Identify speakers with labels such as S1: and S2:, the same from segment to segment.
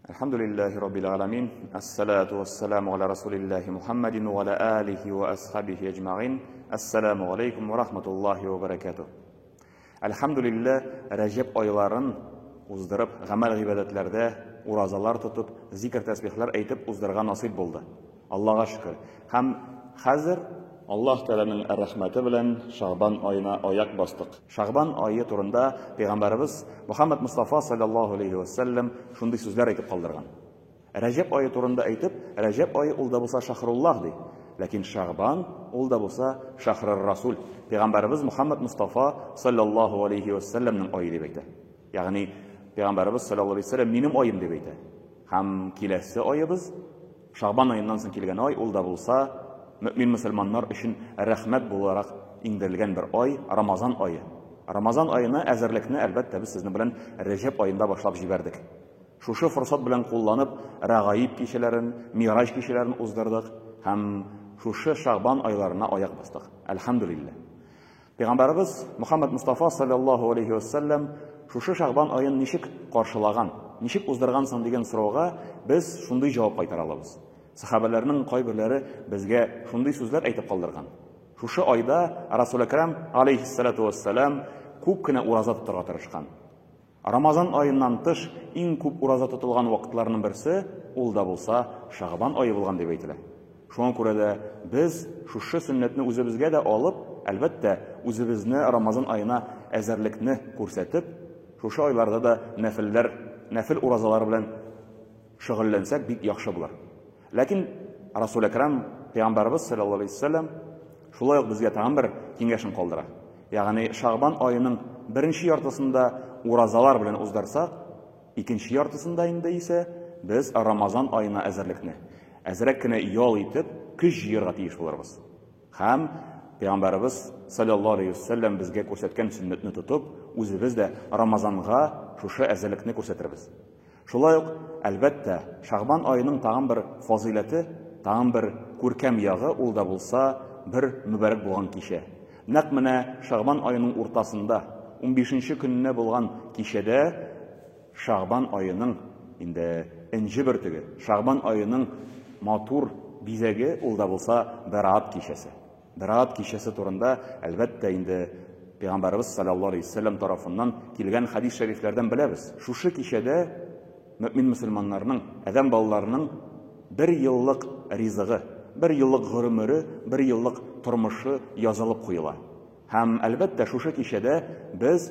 S1: Әлхәмдүлилләһи раббил галәмин. Әссалату вассаламу аля расулиллаһи Мухаммадин ва аля алихи ва асхабихи әҗмәгыйн. Әссаламу алейкум ва рахматуллаһи ва баракатуһ. Әлхәмдүлилләһ, Рәҗәб айларын уздырып, гамәл гыйбадәтләрдә уразалар тотып, зикр тәсбихләр әйтеп уздырырга насыйп булды. Аллага шөкер. Һәм хәзер Аллаһ Тәгаләнең рәхмәте белән Шагбан аена аяк бастык. Шагбан ае турында пәйгамбәребез Мөхәммәд Мостафа саллаллаһу алейһи вә сәлләм шундый сүзләр әйтеп калдырган. Рәҗәб ае турында әйтеп, Рәҗәб ае ул да булса шахруллаһ ди. Ләкин Шагбан ул да булса шахрыр расул, пәйгамбәребез Мөхәммәд Мостафа саллаллаһу алейһи вә сәлләмнең ае дип әйтә. Ягъни пәйгамбәребез саллаллаһу алейһи вә сәлләм минем аем дип әйтә. Һәм киләсе аебыз Шагбан аеннан соң килгән ай, ул да булса, мөэмин мөселманнар өчен рәхмәт буларак иңдерелгән бер ай, Рамазан ае. Рамазан аена әзерлекне, әлбәттә, без сезнең белән Рәҗәб аенда башлап җибәрдек. Шушы форсат белән кулланып, Рәгаиб кичәләрен, Мираҗ кичәләрен уздырдык һәм шушы Шагбан айларына аяк бастык. Әлхәмдүлилләһ. Пәйгамбәребез Мөхәммәд Мостафа салләллаһу алейһи вә сәлләм шушы Шәгъбан аен ничек каршылаган, ничек уздырган соң дигән сорауга без шундый җавап кайтара алабыз. Сәхабәләрнең кайберләре безгә шундый сүзләр әйтеп калдырган. Шушы айда Расул Әкрәм алейһиссалату вәссәлам күп кенә ураза тотарга тырышкан. Рамазан аеннан тыш иң күп ураза тотылган вакытларның берсе, ул да булса, Шәгъбан ае булган дип әйтелә. Шуңа күрә дә без шушы сөннәтне үзебезгә дә алып, әлбәттә, үзебезне Рамазан аена әзерлекне күрсәтеп, шушы айларда да нәфелләр, нәфел уразалары белән шөгыльләнсәк, бик яхшы булыр. Ләкин Расул Әкрам, пәйгамбәребез саллаллаһу алейһи вәсәлләм шулай ук безгә тагын бер киңәшен калдыра. Ягъни Шагбан аеның беренче яртысында уразалар белән уздырсак, икенче яртысында инде исә без Рамазан аена әзерлекне, әзрәк кенә ял итеп, көч җыярга тиеш булырбыз. Һәм Пәйгамбәребез саллаллаһу алейһи вәсәлләм безгә күрсәткән сөннәтне тотып, үзебез дә Рамазанга шушы әзерлекне күрсәтербез. Шулай ук, әлбәттә, Шәгъбан аеның тагын бер фазыйләте, тагын бер күркәм ягы, ул да булса, бер мөбарәк булган кичә. Нәкъ менә Шәгъбан аеның уртасында, унбишенче көненә булган кичәдә Шәгъбан аеның инде энҗе бөртеге, Шәгъбан аеның матур бизәге, ул да булса, Бәраат кичәсе. Бәраат кичәсе турында, әлбәттә инде, Пәйгамбәребез салләллаһу алейһи ва сәлләм тарафыннан килгән хәдис шәрифләрдән беләбез. Шушы кичәдә мөэмин мөселманнарның, адәм балаларының бер еллык ризыгы, бер еллык гомере, бер еллык тормышы язылып куела. Һәм, әлбәттә, шушы кичәдә без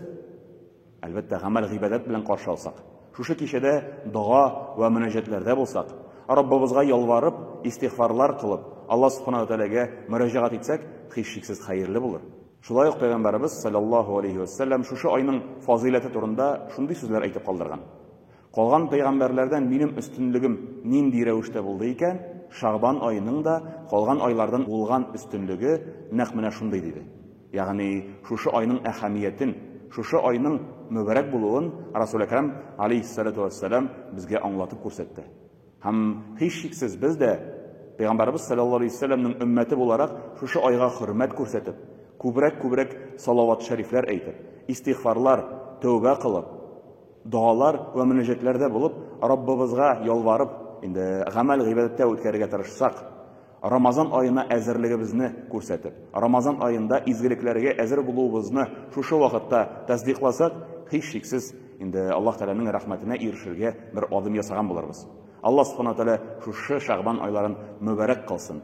S1: Әлбәттә, гамәл-гыйбадәт белән каршы алсак, шушы кичәдә дога вә мөнәҗәтләрдә булсак, Раббыбызга ялварып, истигъфарлар кылып, Аллаһ Субхана ва Тәгаләгә мөрәҗәгать итсәк, һичшиксез хәерле булыр. Шулай ук Пәйгамбәребез салләллаһу алейһи вә сәлләм шушы айның фазыйләте турында шундый сүзләр әйтеп калдырган. Калган пәйгамбәрләрдән минем өстенлегем нинди рәвештә булды икән, Шагъбан аеның да калган айлардан булган өстенлеге нәкъ менә шундый, диде. Ягъни шушы айның әһәмиятен, шушы айның мөбарәк булуын Расул Әкрәм, алейһиссалату вәссәлам, безгә аңлатып күрсәтте. Һәм һичшиксез без дә Пәйгамбәребез саллаллаһу алейһи вәссәламнең өммәте буларак шушы айга хөрмәт күрсәтеп, күбрәк-күбрәк салават шәрифләр әйтеп, истигъфарлар, тәүбә кылып, догалар вә мөнәҗәтләрдә булып, Раббыбызга ялварып, инде гамәл-гыйбадәттә үткәрергә тырышсак, Рамазан аена әзерлегебезне күрсәтеп, Рамазан аенда изгелекләргә әзер булуыбызны шушы вакытта тасдыйкласак, һичшиксез, инде Аллаһ Тәгаләнең рәхмәтенә ирешергә бер адым ясаган булырбыз. Аллаһ Субхана Тәгалә шушы Шәгъбан айларын мөбарәк кылсын.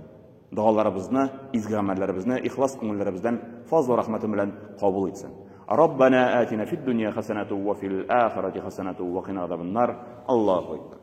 S1: Догаларыбызны, изге гамәлләребезне ихлас күңелләребездән фазлы рәхмәте белән кабул итсен. Раббана атина фид дөнья хәсәнәту ва фил ахирати хәсәнәту ва кина азабаннар. Аллаһу акбар.